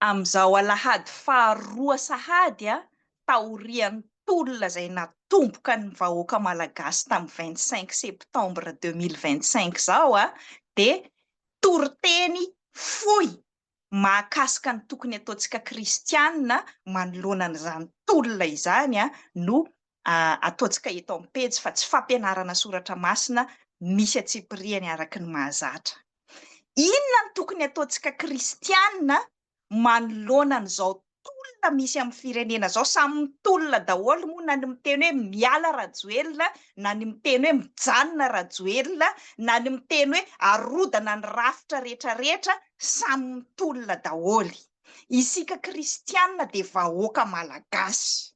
Amin'izao alahady faharoa sahady taorian'ny tolona izay natomboka ny vahoaka malagasy tamin'ny 25 septembre 2025 izao dia toriteny fohy mahakasika ny tokony ataontsika kristianina manoloana an'izany tolona izany no ataontsika eto amin'ny pejy fa tsy fampianarana soratra masina misy antsipiriany araka ny mahazatra. Inona no tokony ataontsika kristianina manoloana an'izao tolona misy amin'ny firenena izao? Samy mitolona daholo moa na ny miteny hoe miala Rajoelina, na ny miteny hoe mijanona Rajoelina, na ny miteny hoe arodana ny rafitra rehetrarehetra, samy mitolona daholo. Isika kristianina dia vahoaka malagasy.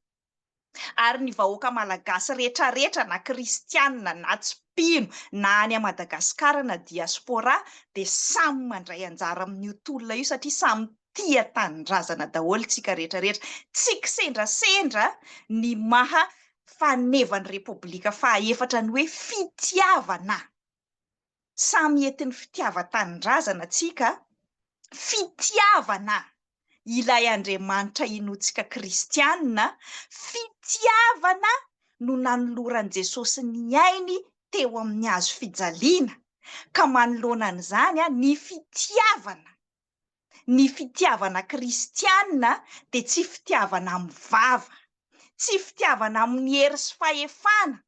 Ary ny vahoaka malagasy retraretra na kristianina na tsy mpino na any à Madagascar na diaspora dia samy mandray anjara amin'io tolona io satria samy tia tanindrazana daholo tsika retraretra. Tsy kisendrasendra ny maha fanevan'ny repoblika faha efatra ny hoe fitiavana. Samy entin'ny fitiavan-tanindrazana tsika, fitiavana ilay Andriamanitra inoantsika kristianina, fitiavana no nanoloran'i Jesosy ny ainy teo amin'ny hazo fijaliana, ka manoloana an'izany ny fitiavana, ny fitiavana kristianina dia tsy fitiavana amin'ny vava, tsy fitiavana amin'ny hery sy fahefana,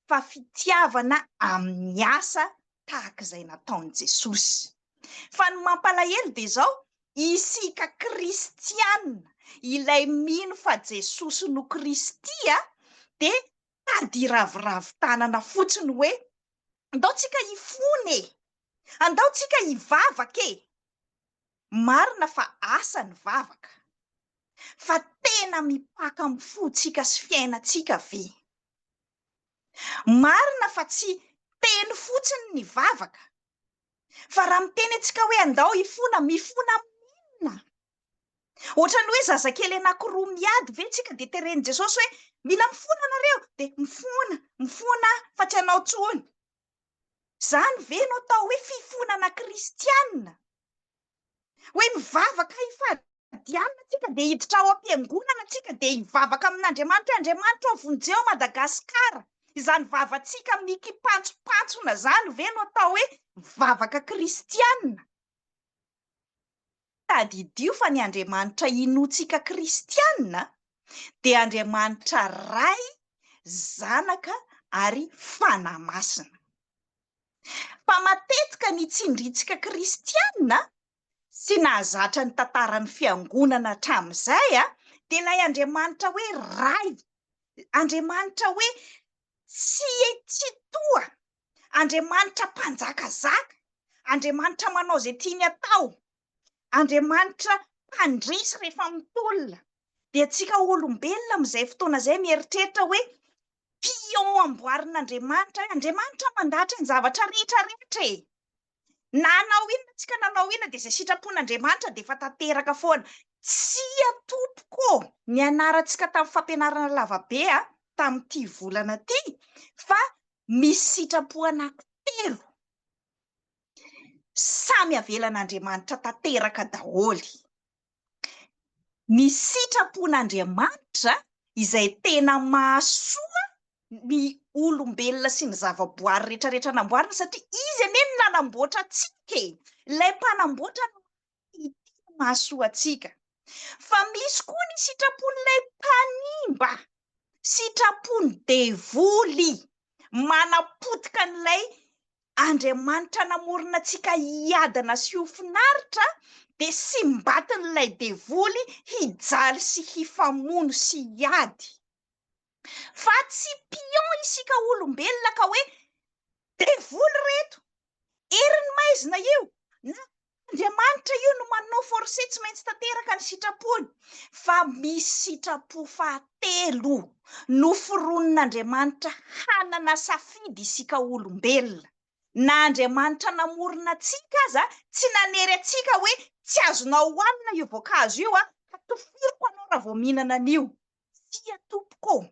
fa fitiavana amin'ny asa tahaka izay nataon'i Jesosy. Fa ny mampalahelo dia izao, isika kristiana, ilay mino fa Jesosy no Kristy, dia tady hiraviravy tanana fotsiny hoe, andao tsika hifona e! Andao tsika hivavaka e! Marina fa asa ny vavaka, fa tena mipaka amin'ny fontsika sy fiainantsika ve? Marina fa tsy teny fotsiny ny vavaka, fa raha miteny antsika hoe andao hifona, mifona amin'inona? Ohatran'ny hoe zazakely anankiroa miady ve tsika dia teren'i Jesosy hoe mila mifona nareo, dia mifona, mifona aho fa tsy hanao intsony. Izany ve no atao hoe fifonana kristiana? Hoe mivavaka hifadianina tsika dia hiditra ao am-piangonana tsika dia hivavaka amin'Andriamanitra hoe Andriamanitra ô vonjeo Madagasikara. Izany vavantsika mikipantsopantsona izany ve no atao hoe vavaka kristiana? Tadidio fa ny Andriamanitra inoantsika kristiana dia Andriamanitra Ray, Zanaka ary Fanahy Masina. Fa matetika ny tsindrintsika kristiana sy nahazatra ny tantaran'ny fiangonana hatramin'izay dia ilay Andriamanitra hoe Ray, Andriamanitra hoe tsy Tsitoha, Andriamanitra mpanjakazaka, Andriamanitra manao izay tiany atao, Andriamanitra mpandresy rehefa mitolona. Dia antsika olombelona amin'izay fotoana izay mieritreritra hoe pion amboarin'Andriamanitra, hoe Andriamanitra mandahatra ny zavatra rehetra rehetra e! Na hanao inona tsika nanao inona dia izay sitrapon'Andriamanitra dia efa tanteraka foana. Tsia tompoko ô! Nianarantsika tamin'ny fampianarana lavabe tamin'ity volana ity fa misy sitrapo anankitelo samy avelan'Andriamanitra tanteraka daholo. Ny sitrapon'Andriamanitra izay tena mahasoa ny olombelona sy ny zavaboary rehetrarehetra namboarina satria izy anie no nanamboatra antsika e! Ilay mpanamboatra no ity no mahasoa antsika. Fa misy koa ny sitrapon'ilay mpanimba, sitrapon'ny devoly manapotika an'ilay Andriamanitra namorona antsika hiadana sy ho finaritra dia simbatin'ilay devoly hijaly sy hifamono sy hiady. Fa tsy pion isika olombelona ka hoe devoly reto, herin'ny maizina io na Andriamanitra io no manao force tsy maintsy tanteraka ny sitrapony fa misy sitrapo fahatelo noforonin'Andriamanitra hanana safidy isika olombelona. Na Andriamanitra namorona antsika aza tsy nanery antsika hoe tsy azonao hohanina io voankazo io ka tofiriko anao raha vao mihinana an'io. Tsia tompoko ô!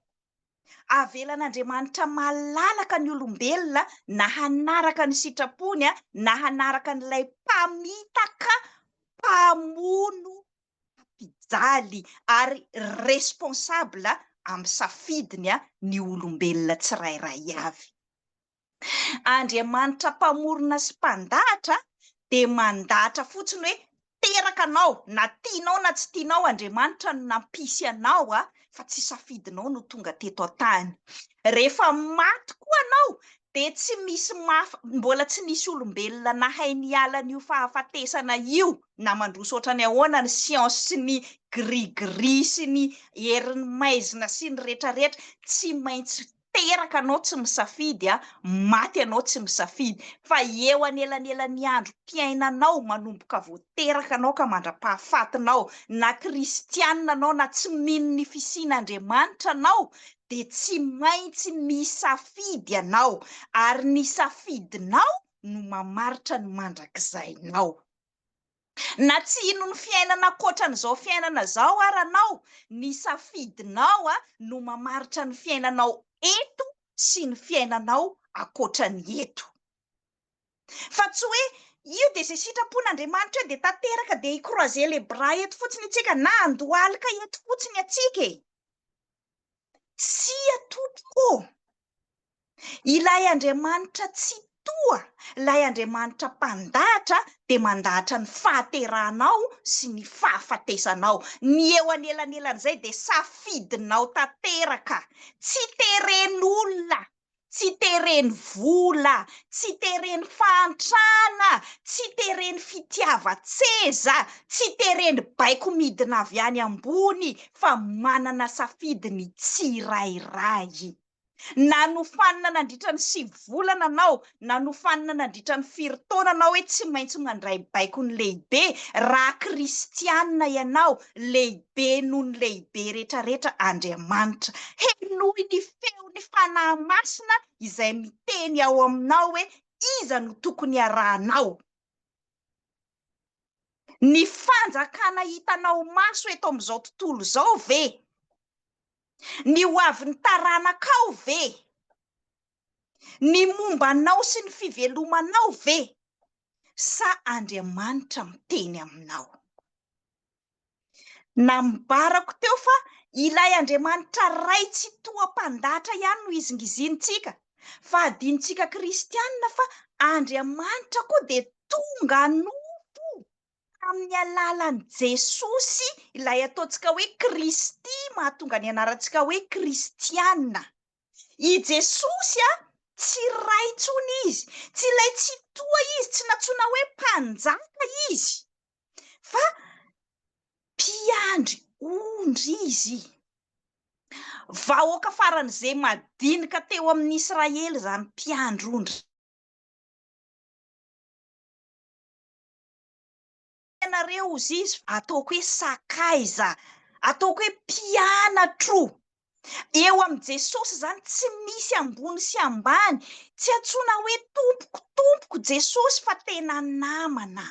Avelan'Andriamanitra malalaka ny olombelona na hanaraka ny sitrapony na hanaraka an'ilay mpamitaka, mpamono, mijaly ary responsable amin'ny safidiny ny olombelona tsirairay avy. Andriamanitra mpamorona sy mpandahatra dia mandahatra fotsiny hoe teraka anao na tianao na tsy tianao Andriamanitra no nampisy anao fa tsy safidinao no tonga teto an-tany. Rehefa maty koa anao dia tsy misy maf mbola tsy nisy olombelona nahay niala an'io fahafatesana io na mandroso ohatran'ny ahoana ny science sy ny gris gris sy ny herin'ny maizina sy ny retraretra tsy maintsy teraka anao tsy misafidy a, maty anao tsy misafidy, fa eo anelanelan'ny androm-piainanao manomboka vao teraka anao ka mandra-pahafatinao, na kristianina anao na tsy mino ny fisian'Andriamanitra anao dia tsy maintsy misafidy ianao, ary ny safidinao no mamaritra ny mandrakizainao. Na tsy hino ny fiainana ankoatran'izao fiainana izao ara anao, ny safidinao no mamaritra ny fiainanao eto sy ny fiainanao ankoatran'ny eto. Fa tsy hoe io dia izay sitrapon'Andriamanitra eo dia tanteraka dia hi-croiser les bras eto fotsiny antsika na handohalika eto fotsiny antsika e! Tsia tompoko ô! Ilay Andriamanitra Tsitoha, ilay Andriamanitra mpandahatra dia mandahatra ny fahaterahanao sy ny fahafatesanao. Ny eo anelanelan'izay dia safidinao tanteraka. Tsy teren'olona, tsy teren'ny vola, tsy teren'ny fahantrana, tsy teren'ny fitiavan-tseza, tsy teren'ny baiko midina avy any ambony fa manana safidy ny tsirairay. Na nofanina nandritra ny 9 volana anao, na nofanina nandritra ny firy taona anao hoe tsy maintsy mandray baiko ny lehibe, raha kristianina ianao, lehibe noho ny lehibe retraretra Andriamanitra. Henoy ny feon'ny Fanahy Masina izay miteny ao aminao hoe iza no tokony harahanao. Ny fanjakana hitanao maso eto amin'izao tontolo izao ve? Ny ho avin'ny taranakao ve? Ny momba anao sy ny fivelomanao ve? Sa Andriamanitra miteny aminao? Nambarako teo fa ilay Andriamanitra Ray Tsitoha Mpandatra ihany no izingizinintsika, fa adinontsika kristianina fa Andriamanitra koa dia tonga nofo tamin'ny alalan'i Jesosy, ilay ataontsika hoe Kristy, mahatonga ny anarantsika hoe kristiana. I Jesosy a, tsy Ray intsony izy, tsy ilay Tsitoha izy, tsy nantsoina hoe Mpanjaka izy, fa mpiandry ondry izy. Vahoaka faran'izay madinika teo amin'ny Israely izany mpiandry ondry. Ianareo hozy izy, ataoko hoe sakaiza, ataoko hoe mpianatro. Eo amin'i Jesosy izany tsy misy ambony sy ambany, tsy antsoina hoe tompoko, tompoko Jesosy fa tena namana.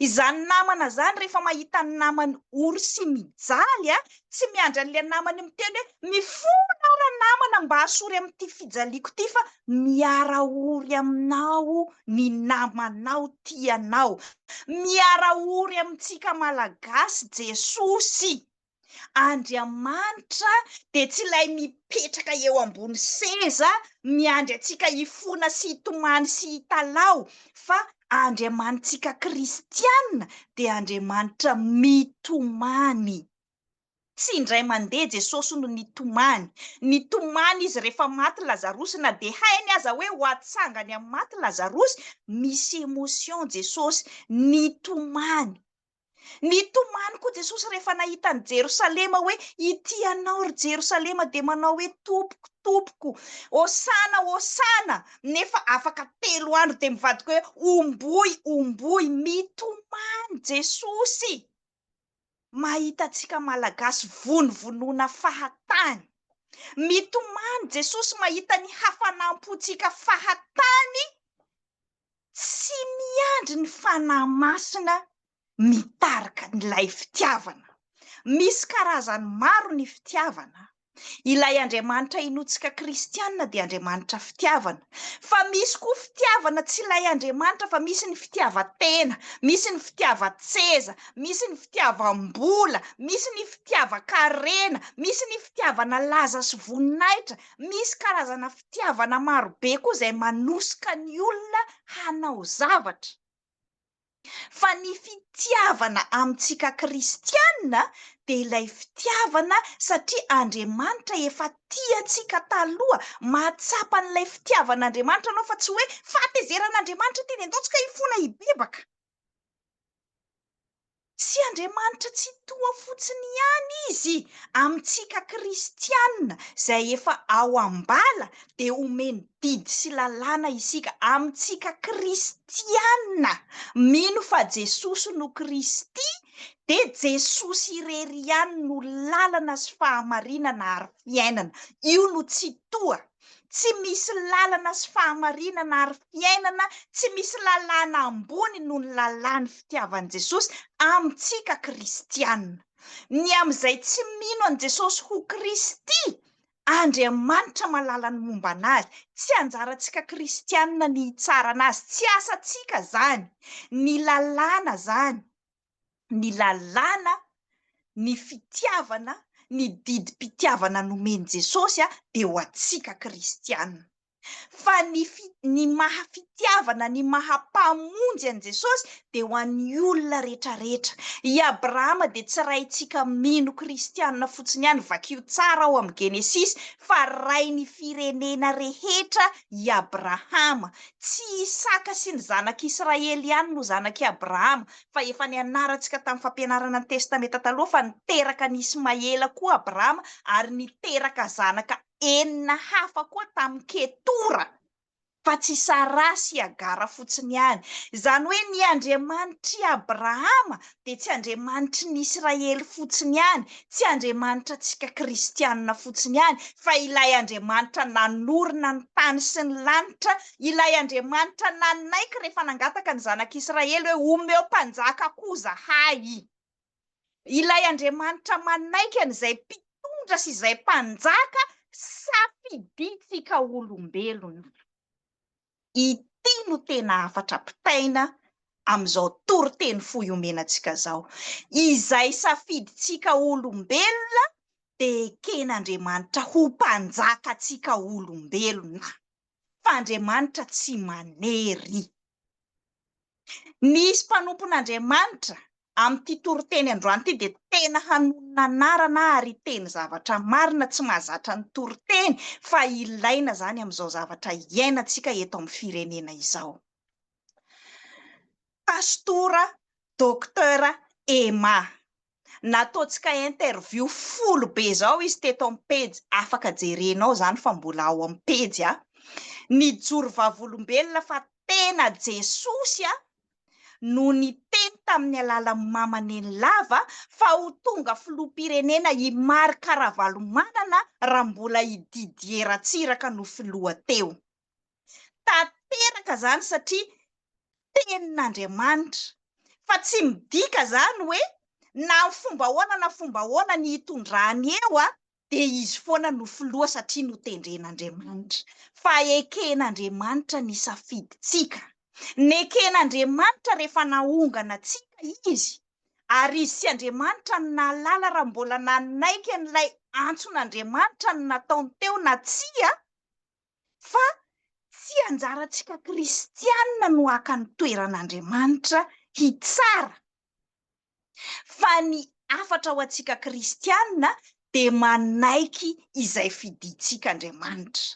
Izany namana izany rehefa mahita ny namany ory sy mijaly, tsy miandry an'ilay namany miteny hoe mifona aho ranamana mba asory amin'ity fijaliako ity fa miara-ory aminao ny namanao tianao. Miara-ory amintsika Malagasy Jesosy. Andriamanitra dia tsy ilay mipetraka eo ambony seza miandry antsika hifona sy hitomany sy hitalaho fa Andriamanitsika kristiana dia Andriamanitra mitomany. Tsy indray mandeha Jesosy no nitomany. Nitomany izy rehefa maty Lazarosy na dia hainy aza hoe ho atsangany amin'ny maty Lazarosy, misy émotion Jesosy, nitomany. Nitomany koa Jesosy rehefa nahita an'i Jerosalema hoe, Ity anao, ry Jerosalema, dia manao hoe, Tompoko, Tompoko, Hosana, Hosana! Nefa afaka telo andro dia mivadika hoe, Homboy, homboy! Mitomany Jesosy! Mahita antsika Malagasy vonovonoina fahatany. Mitomany Jesosy mahita ny hafanam-pontsika fahatany. Tsy miandry ny Fanahy Masina mitarika an'ilay fitiavana. Misy karazany maro ny fitiavana. Ilay Andriamanitra inoantsika kristiana dia Andriamanitra fitiavana. Fa misy koa fitiavana tsy ilay Andriamanitra fa misy ny fitiavan-tena, misy ny fitiavan-tseza, misy ny fitiavam-bola, misy ny fitiavan-karena, misy ny fitiavana laza sy voninahitra, misy karazana fitiavana marobe koa izay manosika ny olona hanao zavatra. Fa ny fitiavana amintsika kristiana dia ilay fitiavana satria Andriamanitra efa tia antsika taloha, mahatsapa an'ilay fitiavan'Andriamanitra anao fa tsy hoe fahatezeran'Andriamanitra ity dia ndao tsika hifona hibebaka. Tsy Andriamanitra Tsitoha fotsiny ihany Izy, amintsika kristiana izay efa ao am-bala dia omeny didy sy lalàna isika, amintsika kristiana mino fa Jesosy no Kristy dia Jesosy irery ihany no lalana sy fahamarinana ary fiainana, io no Tsitoha. Tsy misy lalana sy fahamarinana ary fiainana, tsy misy lalàna ambony noho ny lalàn'ny fitiavan'i Jesosy amintsika kristiana. Ny amin'izay tsy mino an'i Jesosy ho Kristy, Andriamanitra mahalala ny momba an'azy. Tsy anjarantsika kristiana ny hitsara an'azy, tsy asantsika izany. Ny lalàna izany. ny lalàna, ny fitiavana, ny didim-pitiavana nomen'i Jesosy dia ho antsika kristiana. Fa ny ny maha fitiavana, ny maha mpamonjy an'i Jesosy dia ho an'ny olona rehetrarehetra. I Abrahama dia tsy raintsika mino kristiana fotsiny ihany, vakio tsara ao amin'ny Genesisy fa rain'ny firenena rehetra i Abrahama. Tsy Isaka sy ny zanak'Israely ihany no zanak'i Abrahama, fa efa nianarantsika tamin'ny fampianarana ny Testamenta Taloha fa niteraka an'i Ismaela koa Abrahama ary niteraka zanaka enina hafa koa tamin'i Ketora, fa tsy Saraha sy Hagara fotsiny ihany. Izany hoe ny Andriamanitr'i Abrahama dia tsy Andriamanitry ny Israely fotsiny ihany, tsy Andriamanitra antsika kristianina fotsiny ihany, fa ilay Andriamanitra nanorina ny tany sy ny lanitra, ilay Andriamanitra nanaiky rehefa nangataka ny zanak'Israely hoe omeo mpanjaka koa zahay. Ilay Andriamanitra manaiky an'izay mpitondra sy izay mpanjaka safidintsika olombelona. Ity no tena hafatra ampitaina amin'izao toriteny fohy omena antsika izao. Izay safidintsika olombelona dia eken'Andriamanitra ho mpanjakantsika olombelona. Fa Andriamanitra tsy manery. Nisy mpanompon'Andriamanitra amin'ity toriteny androany ity dia tena hanonona anarana ary hiteny zavatra marina tsy mahazatra ny toriteny fa ilaina izany amin'izao zavatra iainantsika eto amin'ny firenena izao. Pastora Docteur Emma. Nataontsika interview folo be izao izy teto amin'ny pejy, afaka jerenao izany fa mbola ao amin'ny pejy a. Nijoro vavolombelona fa tena Jesosy a no niteny tamin'ny alalan'i Mama Nenilava fa ho tonga filoham-pirenena i Marc Ravalomanana raha mbola i Didier Ratsiraka no filoha teo. Tanteraka izany satria tenin'Andriamanitra. Fa tsy midika izany hoe na amin'ny fomba ahoana na fomba ahoana ny hitondrany eo dia izy foana no filoha satria notendren'Andriamanitra. Fa eken'Andriamanitra ny safidintsika. Neken'Andriamanitra rehefa nahongana antsika Izy, ary Izy sy Andriamanitra no nahalala raha mbola nanaiky an'ilay antson'Andriamanitra ny nataony teo na tsia, fa tsy anjarantsika kristianina no haka ny toeran'Andriamanitra hitsara, fa ny hafatra ho antsika kristianina dia manaiky izay fidintsika Andriamanitra.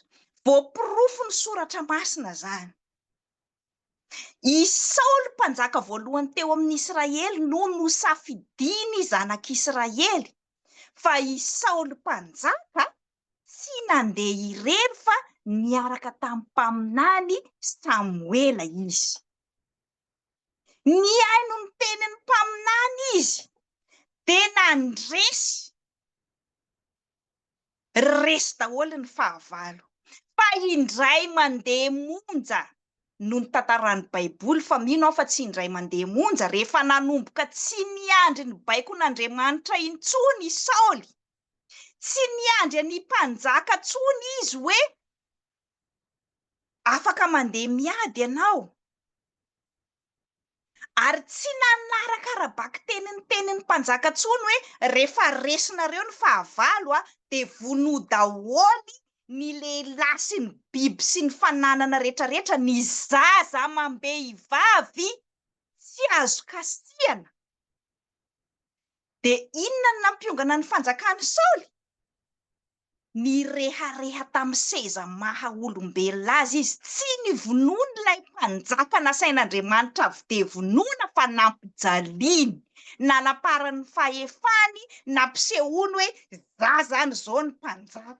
Voaporofon'ny soratra masina izany. I Saoly mpanjaka voalohany teo amin'ny Israely no nosafidiany zanak'Israely, fa i Saoly mpanjaka tsy nandeha irery fa niaraka tamin'ny mpaminany Samoela izy. Nihaino ny tenin'ny mpaminany izy dia nandresy. Resy daholo ny fahavalo. Fa indray mandeha monja no nitantaran'ny Baiboly fa mino aho fa tsy indray mandeha monja, rehefa nanomboka tsy niandry ny baikon'Andriamanitra intsony i Saoly. Tsy niandry an'i mpanjaka tsony izy hoe afaka mandeha miady ianao. Ary tsy nanaraka ara-bakiteny ny tenin'ny mpanjaka intsony hoe rehefa resinareo ny fahavalo dia vonoa daholo ny lehilahy sy ny biby sy ny fananana rehetrarehetra, ny zaza amam-behivavy tsy azo kasihana. Dia inona no nampiongana ny fanjakan'i Saoly? Nirehareha tamin'ny seza maha olombelona azy izy, tsy nivonoiny ilay mpanjaka nasain'Andriamanitra avy dia vonoina fa nampijaliany, nanaparany ny fahefany, nampisehoany hoe za zany izao ny mpanjaka.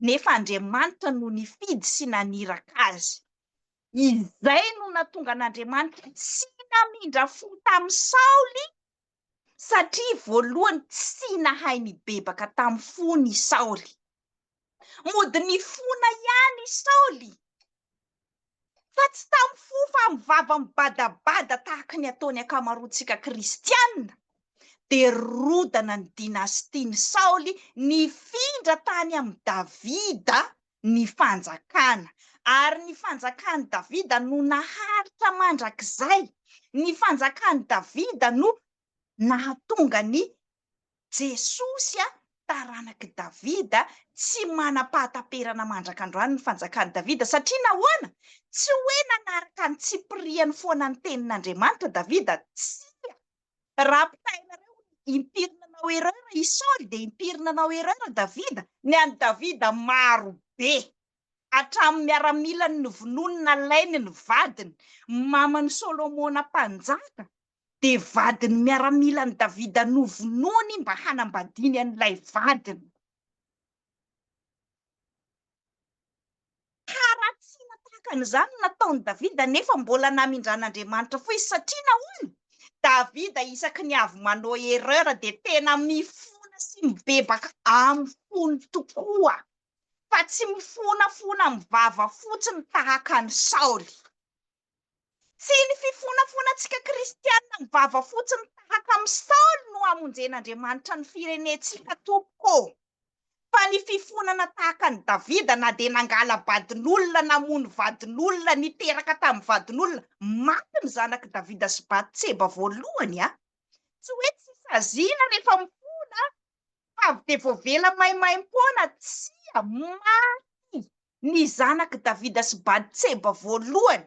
Nefa Andriamanitra no nifidy sy naniraka azy. Izay no nahatonga an'Andriamanitra tsy namindra fo tamin'i Saoly satria voalohany tsy nahay nibebaka tamin'ny fony i Saoly. Mody nifona ihany i Saoly, fa tsy tamin'ny fo fa amin'ny vava mibadabada tahaka ny ataon'ny ankamaroantsika kristiana, dia rodana ny dinastian'i Saoly nifindra tany amin'i Davida ny fanjakana. Ary ny fanjakan'i Davida no naharitra mandrakizay. Ny fanjakan'i Davida no nahatonga an'i Jesosy, taranak'i Davida, tsy manam-pahataperana mandrak'androany ny fanjakan'i Davida. Satria nahoana? Tsy hoe nanaraka ny tsipiriany foana ny tenin'Andriamanitra Davida, tsia. Raha ampitahainareo impiry nanao erreur i Saoly dia impiry nanao erreur Davida, ny an'i Davida maro be, hatramin'ny miaramilany novonoiny nalainy ny vadiny, maman'i Solomona mpanjaka dia vadin'ny miaramilan'i Davida novonoiny mba hanambadiany an'ilay vadiny. Haratsiana tahaka an'izany no nataon'i Davida, nefa mbola namindran'Andriamanitra fo izy. Satria nahoana? Davida isaky ny avy manao erreur dia tena mifona sy mibebaka amin'ny fony tokoa, fa tsy mifonafona amin'ny vava fotsiny tahaka an'i Saoly. Tsy ny fifonafonantsika kristiana amin'ny vava fotsiny tahaka amin'i Saoly no hamonjen'Andriamanitra ny firenentsika tompoko ô! Fa ny fifonana tahaka an'i Davida na dia nangala-badin'olona, namono vadin'olona, niteraka tamin'ny vadin'olona, maty ny zanak'i Davida sy Batseba voalohany a! Tsy hoe tsy saziana rehefa mifona fa avy dia voavela maimaimpoana, tsia, maty ny zanak'i Davida sy Batseba voalohany.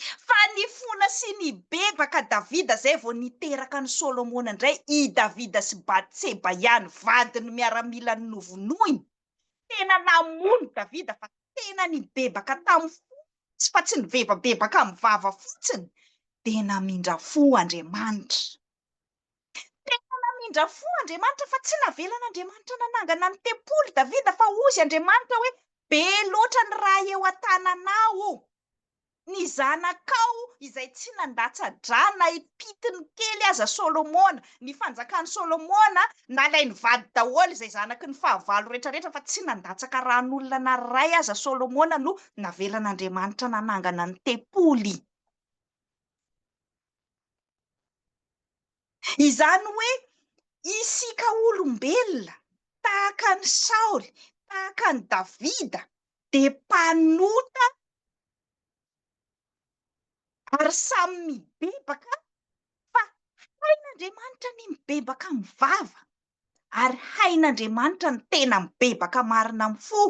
Fa nifona sy nibebaka Davida zay vao niteraka an'i Solomona indray, i Davida sy Batseba ihany, vadin'ny miaramilany novonoiny. Tena namono Davida fa tena nibebaka tamin'ny fo izy fa tsy nibebabebaka amin'ny vava fotsiny, dia namindra fo Andriamanitra. Tena namindra fo Andriamanitra fa tsy navelan'Andriamanitra nanangana ny tempoly Davida fa hozy Andriamanitra hoe be loatra ny ra eo an-tananao, ny zanakao izay tsy nandatsa-dra na ipitiny kely aza Solomona, ny fanjakan'i Solomona nalainy vady daholo izay zanaky ny fahavalo rehetrarehetra fa tsy nandatsaka ran'olona na iray aza Solomona no navelan'Andriamanitra nanangana ny tempoly. Izany hoe isika olombelona, tahaka an'i Saoly, tahaka an'i Davida, dia mpanota ary samy mibebaka fa hain'Andriamanitra ny mibebaka amin'ny vava. ary hain'Andriamanitra ny tena mibebaka marina amin'ny fo,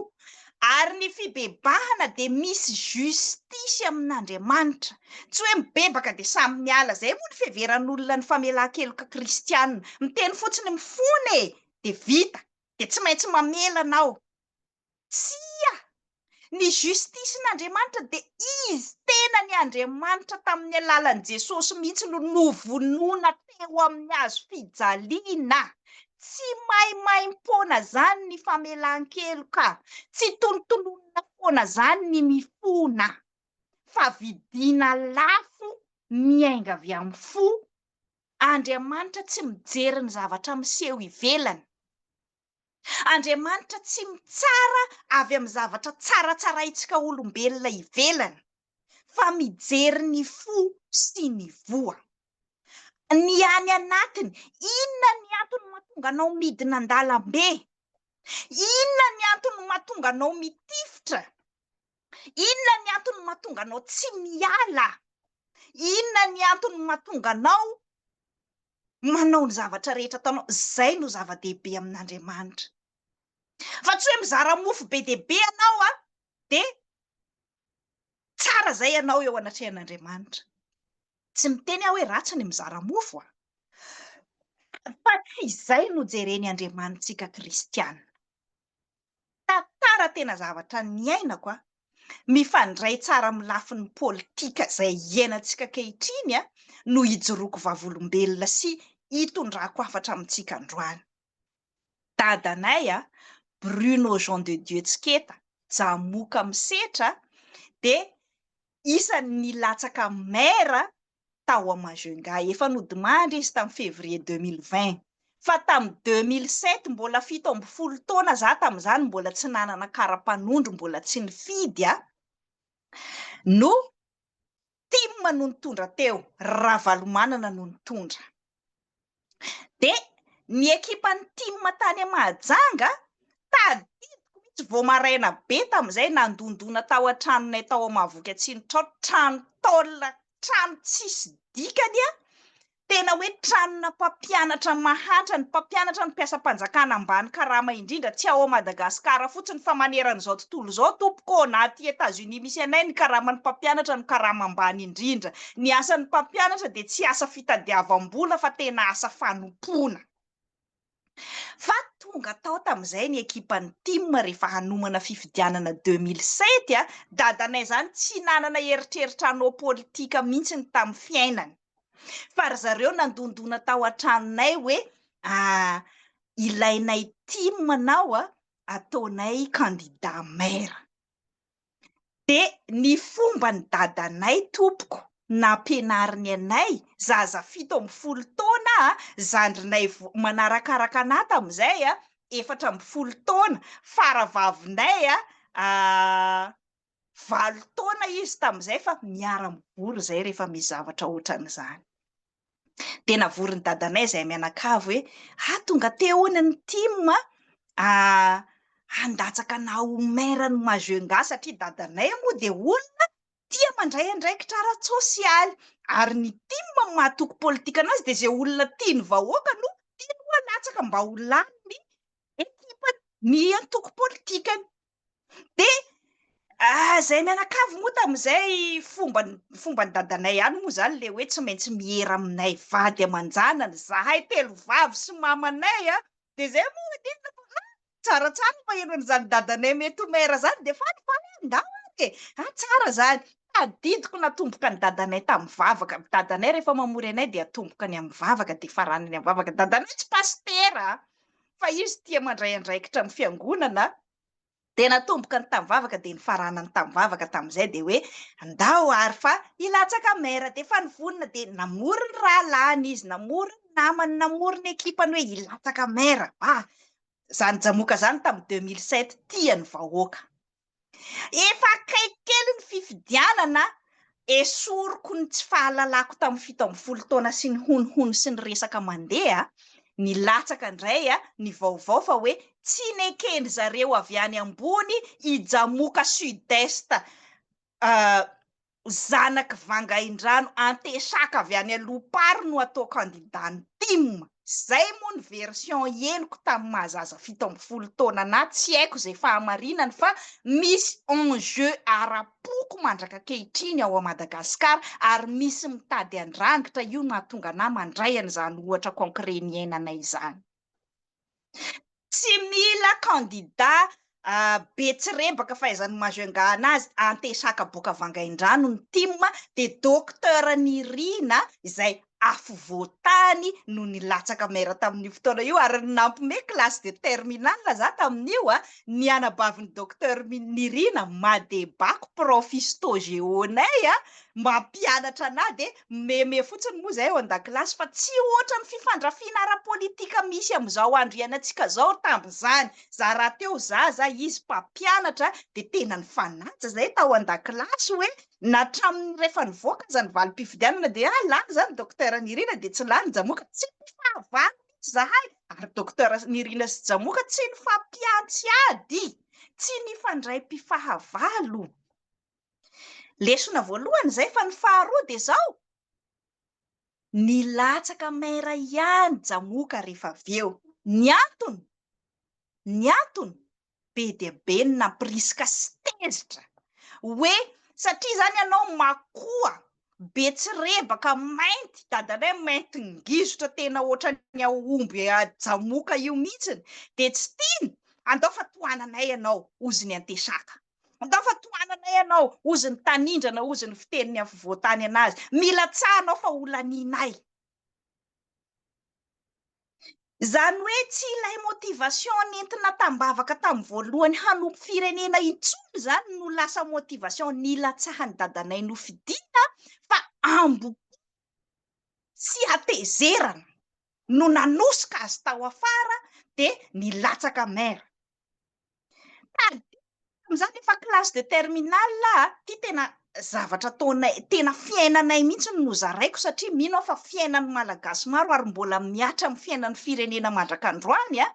ary ny fibebahana dia misy justice amin'Andriamanitra, tsy hoe mibebaka dia samy miala, izay moa ny fiheveran'olona ny famelan-keloka kristiana, miteny fotsiny mifona e, dia vita, dia tsy maintsy mamela anao. Tsia! Ny justice-n'Andriamanitra dia Izy tenany Andriamanitra tamin'ny alalan'i Jesosy mihitsy no novonoina teo amin'ny hazo fijaliana. Tsy maimaimpoana izany ny famelan-keloka, tsy tonontononina foana izany ny mifona, fa vidiana lafo miainga avy amin'ny fo. Andriamanitra tsy mijery ny zavatra miseho ivelany. Andriamanitra tsy mitsara avy amin'ny zavatra tsaratsaraintsika olombelona ivelany, fa mijery ny fo sy ny voa. Ny any anatiny, inona ny antony mahatonga anao midina an-dalambe? Inona ny antony mahatonga anao mitifitra? Inona ny antony mahatonga anao tsy miala? Inona ny antony mahatonga anao manao ny zavatra rehetra ataonao? Izay no zava-dehibe amin'Andriamanitra. Fa tsy hoe mizara mofo be dia be ianao an, dia tsara izay ianao eo anatrehan'Andriamanitra. Tsy miteny aho hoe ratsy ny mizara mofo an, fa tsy izay no jereny Andriamanitsika kristiana. Tantara tena zavatra niainako an, mifandray tsara amin'ny lafiny politika izay iainantsika ankehitriny an, no ijoroako vavolombelona sy itondrako hafatra amintsika androany. Dadanay a, Bruno Jean de Dieu Tsiketa, Jamoka Misetra, dia isan'ny nilatsaka maire tao Majunga. Efa nodimandry izy tamin'ny février 2020. Fa tamin'ny 2007, mbola 17 taona za tamin'izany, mbola tsy nanana kara-panondro, mbola tsy nifidy a, no Tim no nitondra teo, Ravalomanana no nitondra. Dia ny ekipan'ny Tim tany Mahajanga, tadidiko mihitsy vao maraina be tamin'izay nandondona tao an-tranonay tao Mahavoky Atsimo trano tôle, trano tsisy dikany an, Tena hoe tranona mpampianatra mahantra, ny mpampianatra no mpiasam-panjakana ambany karama indrindra, tsy ao Madagascar fotsiny fa maneran'izao tontolo izao tompoko ô, na aty Etats Unis misy anay ny karaman'ny mpampianatra no karama ambany indrindra. Ny asan'ny mpampianatra dia tsy asa fitadiavam-bola fa tena asa fanompoana. Fa tonga tao tamin'izay ny ekipan'ny tim rehefa hanomana fifidianana 2007 a, dadanay izany tsy nanana eritreritra hanao politika mihitsy ny tamin'ny fiainany. Fa ry zareo nandondona tao an-tranonay hoe ilainay tim anao a, ataonay candidat maire. Dia ny fomban'i dadanay tompoko nampianariny anay, zaza 17 taona a, zandrinay manarakaraka anah tamin'izay a, 14 taona, faravavinay a, 8 taona izy tamin'izay fa miara-mivory izay rehefa misy zavatra ohatran'izany. Dia navorin'i dadanay izahay mianakavy hoe, ah tonga teo hono ny tim a, handatsaka anah ho maire ny Majunga satria dadanay moa dia olona tia mandray andraikitra ara-tsosialy ary ny tim amin'ny maha antoko politika anazy dia izay olona tian'ny vahoaka no tiany ho alatsaka mba ho lany ny ekipa ny antoko politikany. Dia izay mianakavy moa tamin'izay fomba fomban'i dadanay ihany moa izany ilay hoe tsy maintsy miera aminay vady aman-janany zahay telo vavy sy mamanay a, dia izay moa maninona fa ah tsaratsara maheno an'izany dadanay mety ho maire izany dia falifaly aho ndao ary e, ah tsara izany. Tadidiko natomboka ny dadanay tamin'ny vavaka, dadanay rehefa mamory anay dia atombokany amin'ny vavaka dia faranany amin'ny vavaka, dadanay tsy pasitera fa izy tia mandray andraikitra amin'ny fiangonana. Dia natomboka ny tamin'ny vavaka dia nifaranany tamin'ny vavaka tamin'izay dia hoe ndao ary fa hilatsaka maire dia efa nivonona dia namory ny rahalahiny izy, namory ny namany, namory ny ekipany hoe hilatsaka maire. Ah! Izany jamoka izany tamin'ny 2007 tia ny vahoaka. Efa akaiky kely ny fifidianana, esoriko ny tsy fahalalako tamin'ny 17 taona sy ny honohono sy ny resaka mandeha, nilatsaka indray ny vaovao fa hoe tsy neken-dry zareo avy any ambony i Jamoka Sud-Est Zanak'i Vangaindrano Antesaka avy any Alopary no atao candidat ny tim. Zay moa ny version henoko tamin'ny maha zaza 17 taona anah, tsy haiko izay fahamarinany fa misy enjeu ara-poko mandraka ankehitriny ao à Madagascar ary misy mitady handrangitra io mahatonga anah mandray an'izany ohatra concret niainanay izany. Tsy mila candidat be tsirebaka fahaizan'i Majunga anazy, Antesaka boaka Vangaindrano ny tim dia Docteur Nirina izay afovoantany no nilatsaka maire tamin'io fotoana io ary nampime classe de terminale za tamin'io a, ny anabavin'i Docteur Nirina Madebako prof histo géo nay a, mampianatra anah dia meme fotsiny moa izay ao an-dakilasy fa tsy ohatran'ny fifandrafiana ara-politika misy amin'izao andro iainantsika izao tamin'izany. Za rahateo zaza, izy mpampianatra dia tena nifanaja izay tao an-dakilasy hoe Na hatramin'ny rehefa nivoaka aza ny valim-pifidianana dia ah lany izany Docteur Nirina dia tsy lany Jamoka. Tsy nifahavalo mihitsy izahay ary Docteur Nirina sy Jamoka tsy nifampiantsy ady, tsy nifandray mpifahavalo. Lesona voalohany izay fa ny faharoa dia izao, nilatsaka maire ihany Jamoka rehefa avy eo. Ny antony? Ny antony? Be dia be ny nampirisika sy tezitra hoe satria izany ianao makoa be tsirebaka mainty, dadanay mainty ngizotra tena ohatran'ny aomby jamoka io mihitsiny, dia tsy tiany, andao fa tohananay ianao, hozy ny antesaka. Andao fa tohananay ianao, hozy ny tanindrana, hozy ny fitenin'ny afovoantany anazy. Milatsaha anao fa ho lanianay. Izany hoe tsy ilay motivation nentina tam-bavaka tamin'ny voalohany hanompo firenena intsony izany no lasa motivation nilatsahan'i dadanay nofidiana fa ambo-po sy hatezerana no nanosika azy tao afara dia nilatsaka maire. Tadidio tamin'izany efa classe de terminale aho, ity tena zavatra ataonay, tena fiainanay mihitsy no nozaraiko satria mino aho fa fiainan'ny Malagasy maro ary mbola mihatra amin'ny fiainan'ny firenena mandrak'androany an,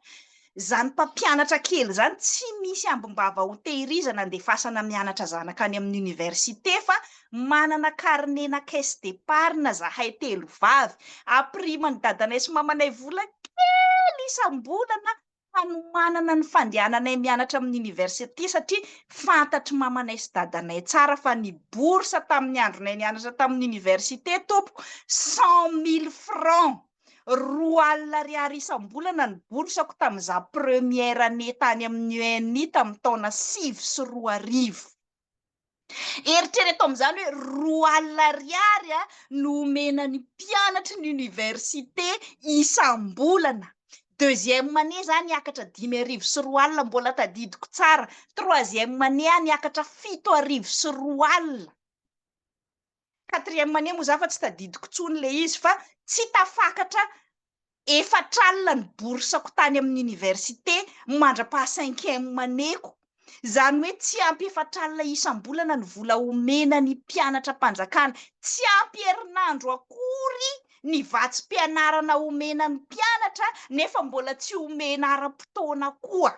izany mpampianatra kely izany tsy misy ambim-bava ho tehirizana andefasana mianatra zanaka any amin'ny université fa manana carnet-na caisse d'épargne zahay telo vavy, ampiriman'i dadanay sy mamanay vola kely isam-bolana hanomanana ny fandehananay mianatra amin'ny université satria fantatry mamanay sy dadanay tsara fa ny bourse tamin'ny andronay nianatra tamin'ny université tompoko 100 000 francs, 20 000 ariary isam-bolana ny bourse-ko tamin'izaho première année tany amin'ny ENI tamin'ny taona 2009. Eritrereto amin'izany hoe 20 000 ariary no omena ny mpianatry ny université isam-bolana. Deuxième année za niakatra 205 mbola tadidiko tsara. Troisième année aho niakatra 207 . Quatrième année moa za fa tsy tadidiko intsony ilay izy fa tsy tafakatra 40 ny bourse-ko tany amin'ny université mandra-paha cinquième année-ko. Izany hoe tsy ampy 40 isam-bolana ny vola omena ny mpianatra am-panjakana. Tsy ampy herinandro akory ny vatsim-pianarana omena ny mpianatra nefa mbola tsy omena ara-potoana koa.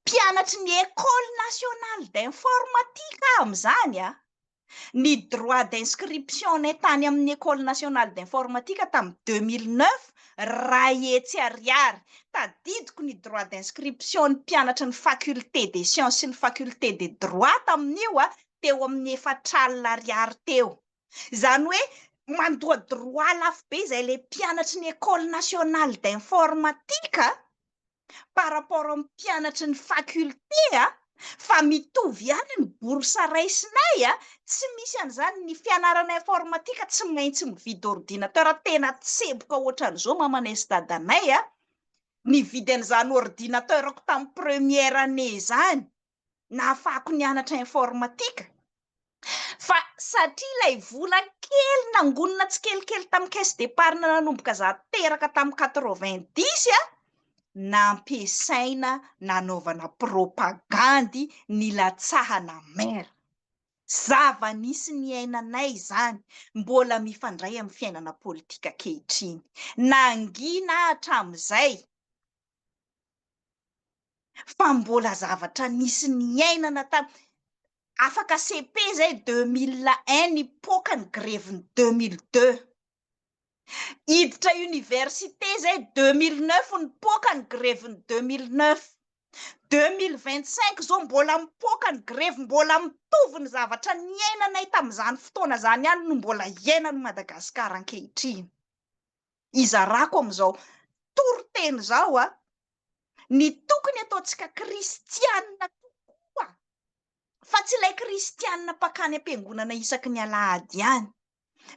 Mpianatry ny Ecole Nationale d'Informatique aho amin'izany a! Ny droit d'inscription-nay tany amin'ny Ecole Nationale d'Informatique tamin'ny 2009, 100 ariary. Tadidiko ny droit d'inscription ny mpianatry ny faculté des sciences sy ny faculté de droit tamin'io a, teo amin'ny 40 ariary teo. Izany hoe mandoa droit lafo be izay ilay mpianatry ny Ecole Nationale d'Informatique par rapport amin'ny mpianatry ny faculté a, fa mitovy ihany ny bourse raisinay a, tsy misy an'izany ny fianarana informatique tsy maintsy mividy ordinateur, tena tseboka ohatran'izao mamanay sy dadanay a, nividy an'izany ordinateur-ko tamin'ny première année izany, nahafahako nianatra informatique. Fa satria ilay vola kely nangonina tsikelikely tamin'ny caisse d'épargne nanomboka za teraka tamin'ny 90 a, nampiasaina nanaovana propagandy nilatsahana maire. Zava-nisy niainanay izany, mbola mifandray amin'ny fiainana politika ankehitriny. Nangina hatramin'izay fa mbola zavatra nisy niainana tam afaka CP zay 2001 nipoaka ny greviny 2002, hiditra université zay 2009 nipoaka ny greviny 2009, 2025 zao mbola mipoaka ny grevy, mbola mitovy ny zavatra niainanay tamin'izany fotoana zany ihany no mbola iainan'i Madagasikara ankehitriny. Izarako amin'izao toriteny izao a, ny tokony ataontsika kristianina tokoa, fa tsy ilay kristianina mpakany am-piangonana isaky ny alahady ihany,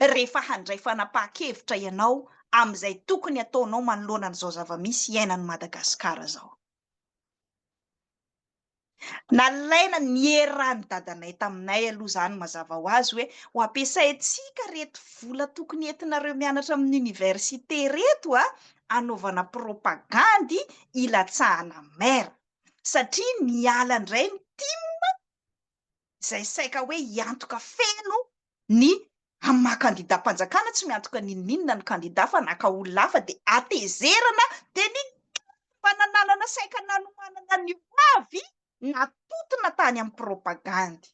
rehefa handray fanapahan-kevitra ianao amin'izay tokony ataonao manoloana an'izao zava-misy iainan'i Madagasikara izao. Nalaina nieran'ny dadanay taminay aloha izany mazava ho azy hoe ho ampiasaintsika ireto vola tokony entinareo mianatra amin'ny université ireto a, hanaovana propagandy hilatsahana maire. Satria niala indray ny tim. izay saika hoe hiantoka feno ny amin'ny maha kandidam-panjakana, tsy miantoka n'inon'inona ny kandida fa naka olona hafa dia hatezerana dia ny mba nananana saika nanomanana ny ho avy natotona tany amin'ny propagandy.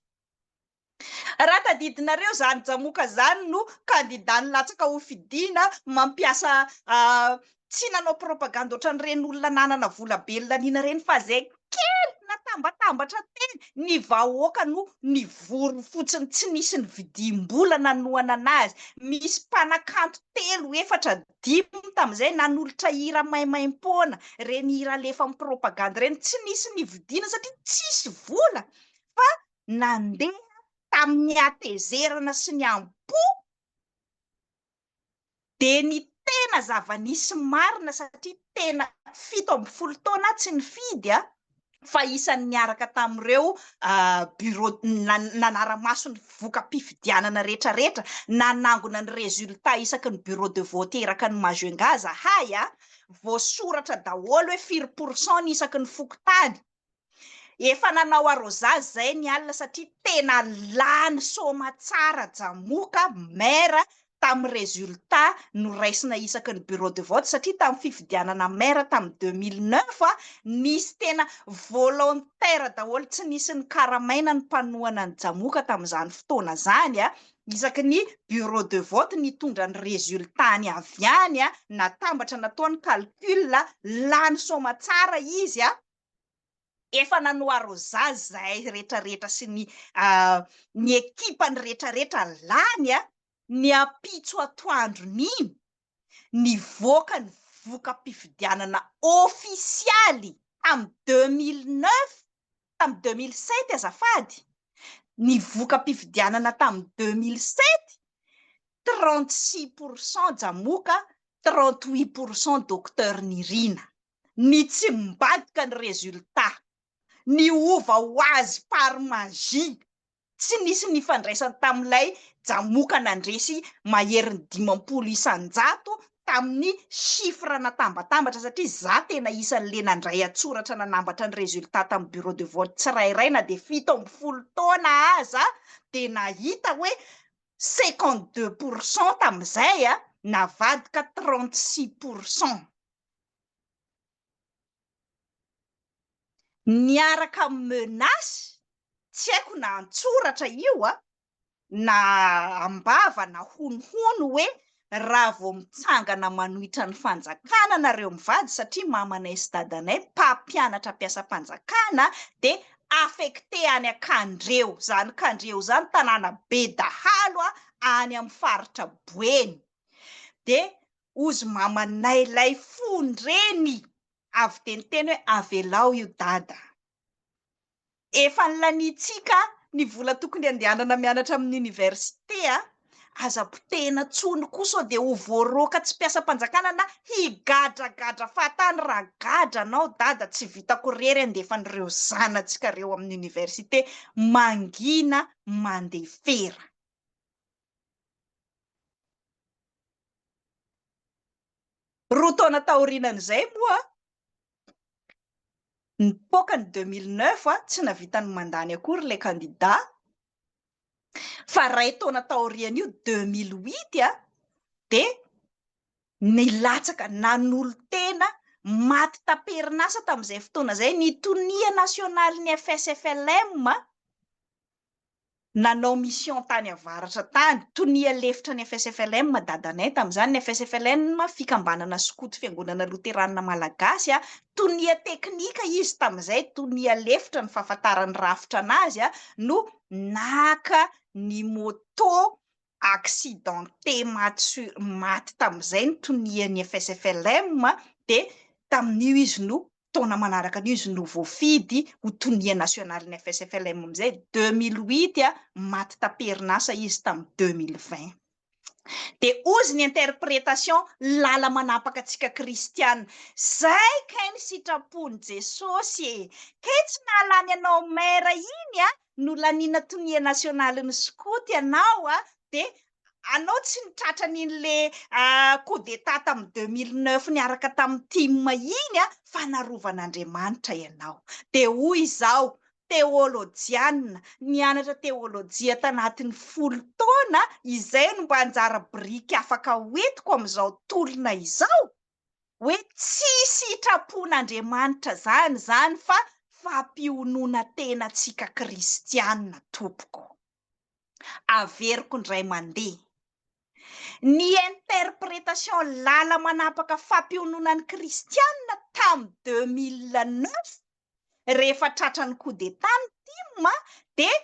Raha tadidinareo izany Jamoka izany no kandida nilatsaka ho fidiana mampiasa tsy nanao propagandy ohatran'ireny olona nanana vola be laniana ireny fa izay kely natambatambatra teny ny vahoaka no nivory fotsiny tsy nisy nividiam-bola nanohana anazy. Misy mpanakanto telo, efatra, dimy tamin'izay nanolotra hira maimaimpoana, ireny hira alefa amin'ny propagandy ireny tsy nisy nividiana satria tsisy vola fa nandeha tamin'ny hatezerana sy ny am-po dia ny tena zava-nisy marina satria tena 17 taona aho tsy nifidy a, fa isan'ny niaraka tamin'ireo bureau nanara-maso ny voka-pifidianana rehetrarehetra, nanangona ny résultat isaky ny bureau de vote eraka ny Majunga zahay a, voasoratra daholo hoe firy pourcent ny isaky ny fokontany. Efa nanao arrosage zay ny alina satria tena lany soamatsara jamoka maire tamin'ny résultat noraisina isaky ny bureau de vote satria tamin'ny fifidianana maire tamin'ny 2009 nisy tena volontaire daholo tsy nisy nikaramaina ny mpanohana an'i jamoka tamin'izany fotoana zany isaky ny bureau de vote nitondra ny résultat-ny avy any natambatra natao ny calcul lany soamatsara izy efa nanao arrosage zahay retraretra sy ny ny ekipany retraretra lany a, ny ampitso atoandron'iny nivoaka ny voka-pifidianana ofisialy tamin'ny 2009, tamin'ny 2007 azafady, ny voka-pifidianana tamin'ny 2007, 36 pour cent Jamoka, 38 pour cent Docteur Nirina. Ny tsy mibadika ny résultat, niova ho azy par magie, tsy nisy nifandraisany tamin'ilay jamoka nandresy maherin'ny 50% tamin'ny chiffre natambatambatra satria za tena isan'le nandray an-tsoratra nanambatra ny résultat tamin'ny bureau de vote tsirairay na dia 17 taona aza dia nahita hoe 52% tamin'izay navadika 36%. Niaraka amin'ny menace, tsy haiko na an-tsoratra io a, na am-bava na honohono hoe raha vao mitsangana manohitra ny fanjakana nareo mivady satria mamanay sy dadanay mpampianatra mpiasam-panjakana dia affecté any Kandreho, izany Kandreho izany tanàna be dahalo any amin'ny faritra Boeny, dia Ozy mamanay lay fon-dreny avy dia niteny hoe avelao io dada. Efa nilaniantsika ny vola tokony handehanana mianatra amin'ny université a, aza potehina tsony koa sao dia ho voaroaka tsy mpiasam-panjakana na higadragadra fahatany raha gadra anao dada tsy vitako rery handefa an'ireo zanatsika reo amin'ny université mangina mandefera. Roa taona taorianan'izay moa, nipoaka ny 2009, tsy nahavita ny mandany akory ilay kandida, fa iray taona taorian'io, 2008, dia nilatsaka nanolo-tena, maty tam-perinasa tamin'izay fotoana izay ny tonia nasionalin'ny FSFLM, nanao mission tany avaratra tany, tonia lefitra ny FSFLM dadanay tamin'izany, ny FSFLM fikambanana skoto fiangonana loterana malagasy, tonia teknika izy tamin'izay, tonia lefitra ny fahafantaran'ny rafitra anazy no naka ny moto accidenté maty sur maty tamin'izay ny tonian'ny FSFLM dia tamin'io izy no taona manaraka an'io izy no voafidy ho tonia nasionalin'ny FSFLM amin'izay, 2008 maty tam-perinasa izy tamin'ny 2020. Dia hozy ny interprétation lala-manapaka antsika kristiana, zay kay ny sitrapon'i Jesosy e! Kay tsy nahalany anao maire iny a, nolaniana tonia nasionalin'ny skoto ianao a, dia anao tsy ny tratran'iny le coup d'état tamin'ny 2009 niaraka tamin'ny tim iny a, fa narovan'Andriamanitra ianao. Dia hoy izaho, Teolojiana, nianatra teolojia tanatin'ny 10 taona, izay no mba anjara biriky afaka hoentiko amin'izao tolona izao, hoe tsy sitrapon'Andriamanitra izany izany fa fampionona-tena antsika kristiana tompoko. Averiko indray mandeha. Ny interprétation lala manapaka fampiononan'ny kristiana tamin'ny 2009 rehefa tratran'ny coup d'Etat ny tim dia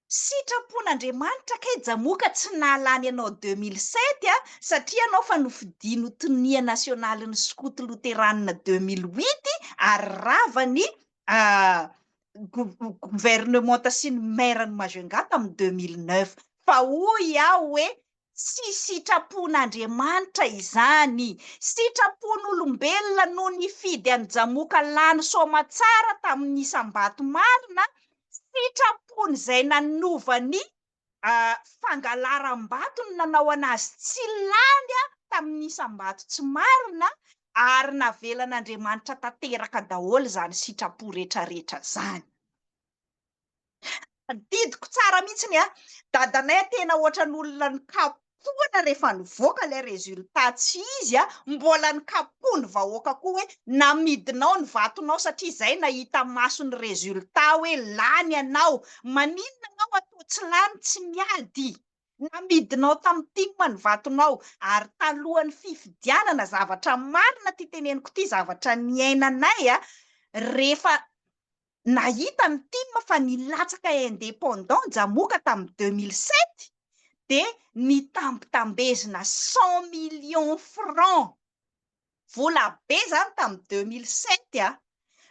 sitrapon'Andriamanitra kay Jamoka tsy nahalany anao 2007 a satria ianao fa nofidiny ho tonia nasionalin'ny skoto loteranina 2008 ary rava ny gouvernementa sy ny maire ny Majunga tamin'ny 2009 fa hoy aho hoe tsy sitrapon'Andriamanitra izany, sitrapon'olombelona no nifidy an'i Jamoka lany soamatsara tamin'ny isam-bato marina, sitrapon'izay nanova ny fangalaram-bato no nanao an'azy tsy lany tamin'ny isam-bato tsy marina ary navelan'Andriamanitra tanteraka daholo izany sitrapo retraretra izany. Tadidiko tsara mihitsiny a, dadanay tena ohatran'olona nikapohana rehefa nivoaka ilay résultat tsy izy a, mbola nikapoha ny vahoaka koa hoe namidinao ny vatonao satria izay nahita maso ny résultat hoe lany ianao, maninona ianao atao tsy lany tsy miady, namidinao tamin'ny tim ny vatonao, ary talohan'ny fifidianana, zavatra marina ity teneniko ity, zavatra niainanay a, rehefa nahita ny tim fa nilatsaka indépendant Jamoka tamin'ny 2007 dia nitambitambezina 100 millions francs, vola be zany tamin'ny 2007 a,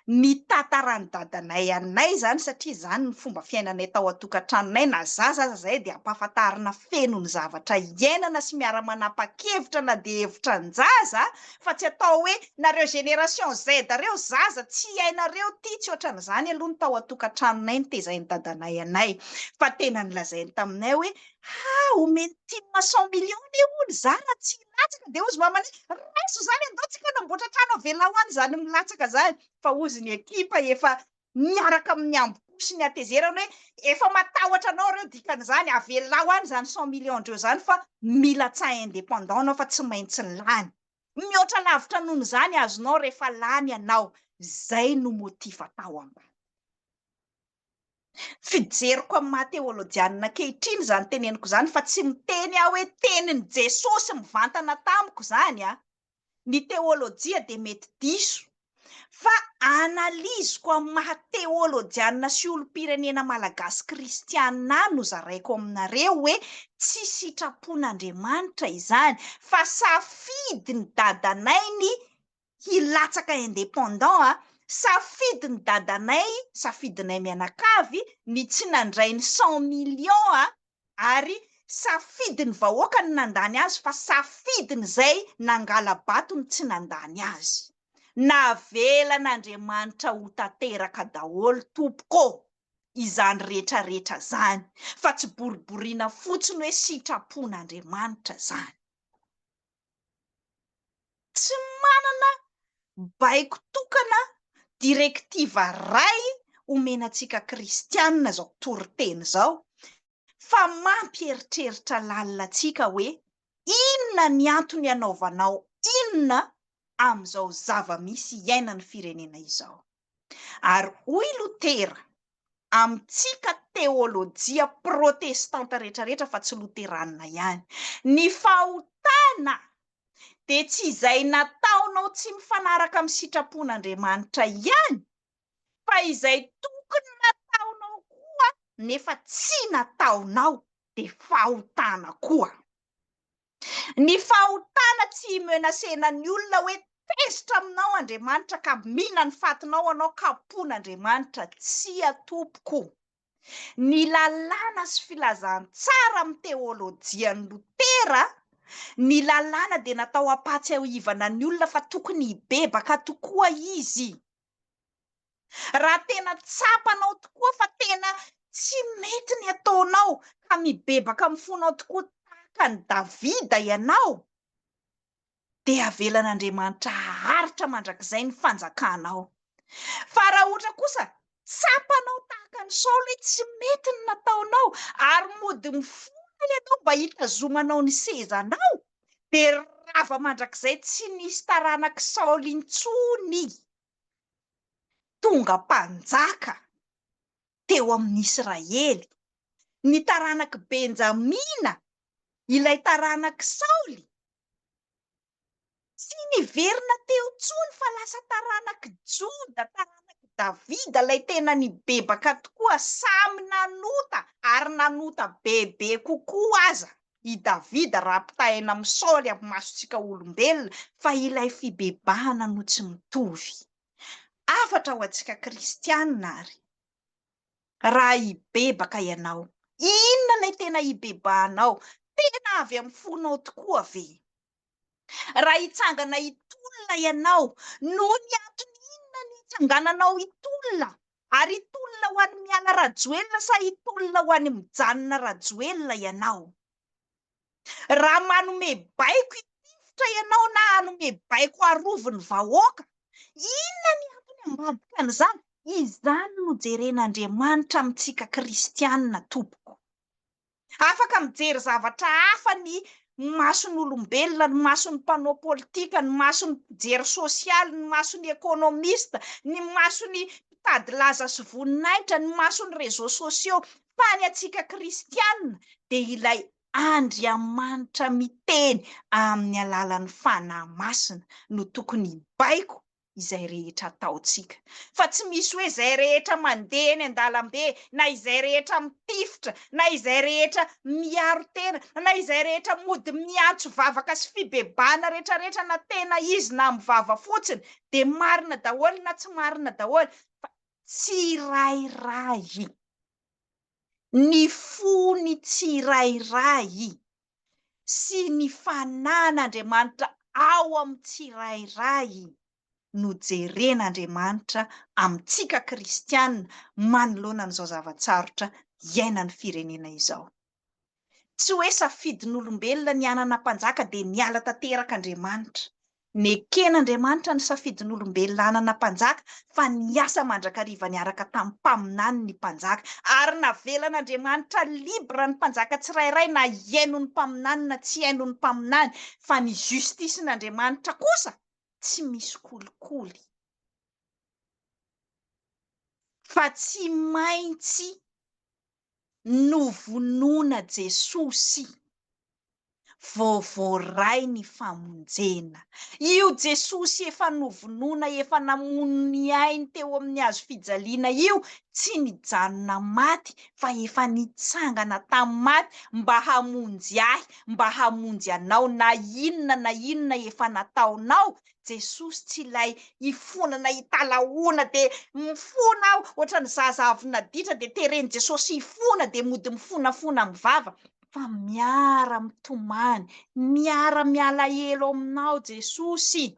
nitantaran'ny dadanay anay zany satria zany ny fomba fiainanay tao an-tokantranonay, na zaza aza zay dia ampahafantarina feno ny zavatra iainana sy miara-manapa-kevitra na dia hevitra an-jaza, fa tsy atao hoe nareo génération Z reo zaza tsy hainareo ty, tsy ohatran'izany aloha ny tao an-tokantranonay nitezain'ny dadanay anay, fa tena nilazainy taminay hoe ha omeny tim 100 millions anie hono za raha tsy hilatsaka, dia hozy mamanay raiso zany andao tsika hanamboatra trano avelao any zany milatsaka zany, fa hozy ny ekipa efa miaraka amin'ny ambo-po sy ny hatezerana hoe efa matahotra anao reo, dikan'izany avelao any zany 100 millions ndreo zany fa milatsaha indépendant anao fa tsy maintsy lany, mihoatra lavitra noho izany azonao rehefa lany ianao, zay no motif atao ambany. Fijeriko amin'ny maha teolojianina ankehitriny izany teneniko izany fa tsy miteny aho hoe tenin'i Jesosy mivantana tamiko izany a, ny teolojia dia mety diso fa analyse-ko amin'ny maha teolojianina sy olom-pirenena malagasy kristiana ahy no zaraiko aminareo hoe tsy sitrapon'Andriamanitra izany fa safidin'i dadanay ny hilatsaka indépendant a, safidin'i dadanay, safidinay mianakavy ny tsy nandray ny 100 millions a, ary safidin'ny vahoaka ny nandany azy fa safidin'izay nangala-bato ny tsy nandany azy. Navelan'Andriamanitra ho tanteraka daholo tompoko izany retraretra zany fa tsy boriboriana fotsiny hoe sitrapon'Andriamanitra zany. Tsy manana baiko tokana, directive ray omena antsika kristianina izao toriteny izao fa mampieritreritra lalina antsika hoe inona ny antony anaovanao inona amin'izao zava-misy iainan'ny firenena izao. Ary hoy Lotera, amintsika teolojia protestanta rehetrarehetra fa tsy loteranina ihany, ny fahotana dia tsy izay nataonao tsy mifanaraka amin'ny sitrapon'Andriamanitra ihany, fa izay tokony nataonao koa nefa tsy nataonao dia fahotana koa. Ny fahotana tsy hi-menacer-na ny olona hoe tezitra aminao Andriamanitra ka mila ny fatinao anao kapohin'Andriamanitra, tsia tompoko. Ny lalàna sy filazantsara amin'ny teolojian'i Lotera, ny lalàna dia natao hampahatsiahivana ny olona fa tokony hibebaka tokoa izy. Raha tena tsapanao tokoa fa tena tsy mety ny ataonao ka mibebaka amin'ny fonao tokoa tahaka an'i Davida ianao, dia avelan'Andriamanitra haharitra mandrakizay ny fanjakanao. Fa raha ohatra kosa. Tsapanao tahaka an'i Saoly hoe tsy mety ny nataonao, ary mody mifona ianao mba hitazomanao ny sezanao, dia rava mandrakizay tsy nisy taranak'i Saoly intsony tonga mpanjaka teo amin'ny Israely. Ny taranak'i Benjamina, ilay taranak'i Saoly, Tsy niverina teo intsony fa lasa taranak'i Joda, taranak'i Davida ilay tena nibebaka tokoa, samy nanota ary nanota bebe kokoa aza i Davida raha ampitahaina amin'i Saoly amin'ny masontsika olombelona, fa ilay fibebahana no tsy mitovy. Hafatra ho antsika kristianina àry, raha hibebaka ianao, inona ilay tena hibebahanao? Tena avy amin'ny fonao tokoa ve? Raha hitsangana hitolona ianao, noho ny antony inona no hitsangananao hitolona? Ary hitolona ho an'i Miala Rajoelina sa hitolona ho an'i Mijanona Rajoelina ianao? Raha manome baiko hitifitra ianao na hanome baiko harovy ny vahoaka, inona ny antony ambadika an'izany? Izany no jeren'Andriamanitra amintsika kristianina tompoko. Afaka mijery zavatra hafa ny mason'olombelona, ny mason'ny mpanao politika, ny mason'ny mpijery sosialy, ny mason'ny ekonomista, ny mason'ny mpitady laza sy voninahitra, ny mason'ny réseaux sociaux. Fa ny antsika kristiana dia ilay Andriamanitra miteny amin'ny alalan'ny Fanahy Masina no tokony hibaiko izay rehetra ataontsika. Fa tsy misy hoe izay rehetra mandeha eny an-dalambe, na izay rehetra mitifitra, na izay rehetra miaro tena, na izay rehetra mody miantso vavaka sy fibebahana rehetrarehetra na tena izy na amin'ny vava fotsiny, dia marina daholo na tsy marina daholo. Fa tsirairay. Ny fony tsirairay sy ny fanan'Andriamanitra ao amin'ny tsirairay no jeren'Andriamanitra amintsika kristiana manoloana an'izao zava-tsarotra iainan'ny firenena izao. Tsy hoe safidin'olombelona ny hanana mpanjaka dia niala tanteraka Andriamanitra. Neken'Andriamanitra ny safidin'olombelona hanana mpanjaka fa niasa mandrakariva niaraka tamin'ny mpaminany ny mpanjaka. Ary navelan'Andriamanitra libre ny mpanjaka tsirairay na hihaino ny mpaminany na tsy hihaino ny mpaminany fa ny justice-n'Andriamanitra kosa tsy misy kolikoly fa tsy maintsy novonoina Jesosy vao voaray ny famonjena. Io Jesosy efa novonoina, efa namono ny ainy teo amin'ny hazo fijaliana io, tsy nijanona maty fa efa nitsangana tamin'ny maty mba hamonjy ahy, mba hamonjy anao, na inona na inona efa nataonao, Jesosy tsy ilay hifonana hitalahoana dia mifona aho ohatran'ny zaza avy naditra dia teren'i Jesosy hifona dia mody mifonafona amin'ny vava fa miara mitomany, miara mialahelo aminao Jesosy.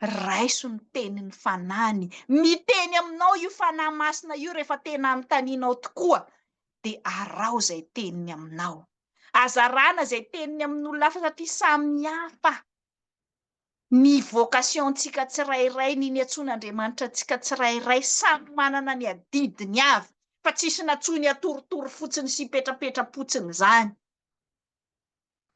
Raiso ny tenin'ny Fanahiny, miteny aminao io Fanahy Masina io rehefa tena anontanianao tokoa dia araho izay teniny aminao. Aza arahana izay teniny amin'olona hafa satria samy hafa ny vocation-tsika tsirairay, ny niantsoan'Andriamanitra antsika tsirairay, samy manana ny adidiny avy fa tsisy nantsoiny hatoritory fotsiny sy hipetrapetra-potsiny izany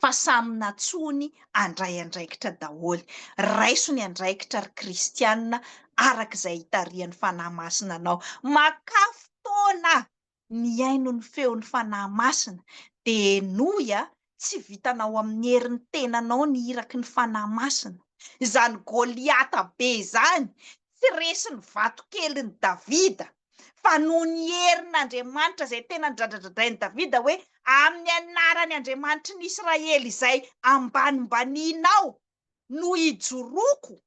fa samy nantsoiny handray andraikitra daholo. Raiso ny andraikitra ry kristiana araka izay itarihan'ny Fanahy Masina anao. Makà fotoana mihaino ny feon'ny Fanahy Masina, dia henoy a, tsy vitanao amin'ny herin'ny tenanao ny iraky ny Fanahy Masina. Izany Goliata be izany, tsy resin'ny vatokelin'i Davida, fa noho ny herin'Andriamanitra izay tena nodradradradrain'i Davida hoe, amin'ny anaran'ny Andriamanitry ny Israely izay ambanimbanianao no ijoroako,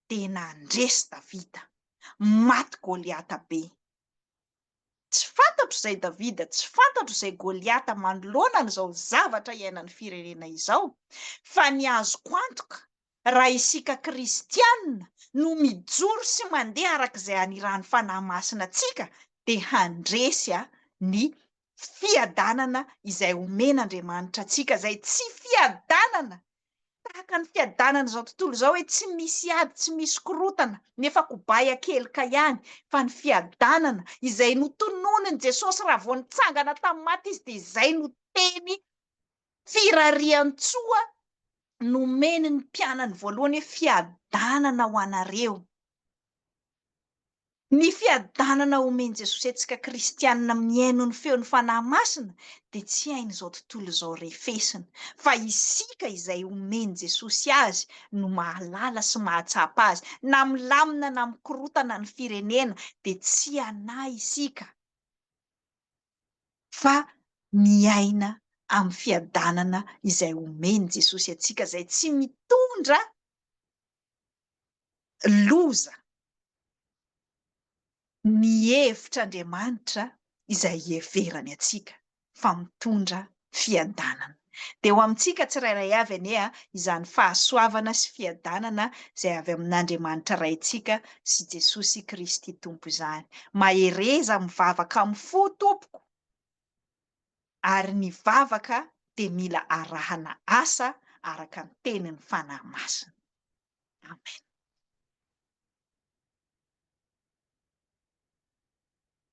dia nandresy Davida. Maty Goliata be. Tsy fantatro izay Davida, tsy fantatro izay Goliata manoloana an'izao zavatra iainan'ny firenena izao, fa ny azoko antoka, raha isika kristiana no mijoro sy mandeha araka izay anirahan'ny Fanahy Masina antsika, dia handresy ny fiadanana izay omen'Andriamanitra antsika, izay tsy fiadanana tahaka. tahaka ny fiadanana izao tontolo izao hoe tsy misy ady, tsy misy korontana, nefa kobay akelika ihany, fa ny fiadanana izay notononin'i Jesosy raha vao nitsangana tamin'ny maty izy dia izay no teny firarian-tsoa nomeny ny mpianany voalohany hoe fiadanana ho anareo. Ny fiadanana omen'i Jesosy antsika kristianina mihaino ny feon'ny Fanahy Masina dia tsy hain'izao tontolo izao refesina, fa isika izay omen'i Jesosy azy no mahalala sy mahatsapa azy. Na milamina na mikorotana ny firenena dia tsy hanahy isika fa miaina amin'ny fiadanana izay omen'i Jesosy antsika izay tsy mitondra loza ny hevitr'Andriamanitra izay iheverany antsika fa mitondra fiadanana. Dia ho amintsika tsirairay avy anie izany fahasoavana sy fiadanana izay avy amin'Andriamanitra Raintsika sy Jesosy Kristy Tompo izany. Mahereza mivavaka amin'ny fo tompoko, ary ny vavaka dia mila arahana asa araka ny tenin'ny Fanahy Masina. Amen.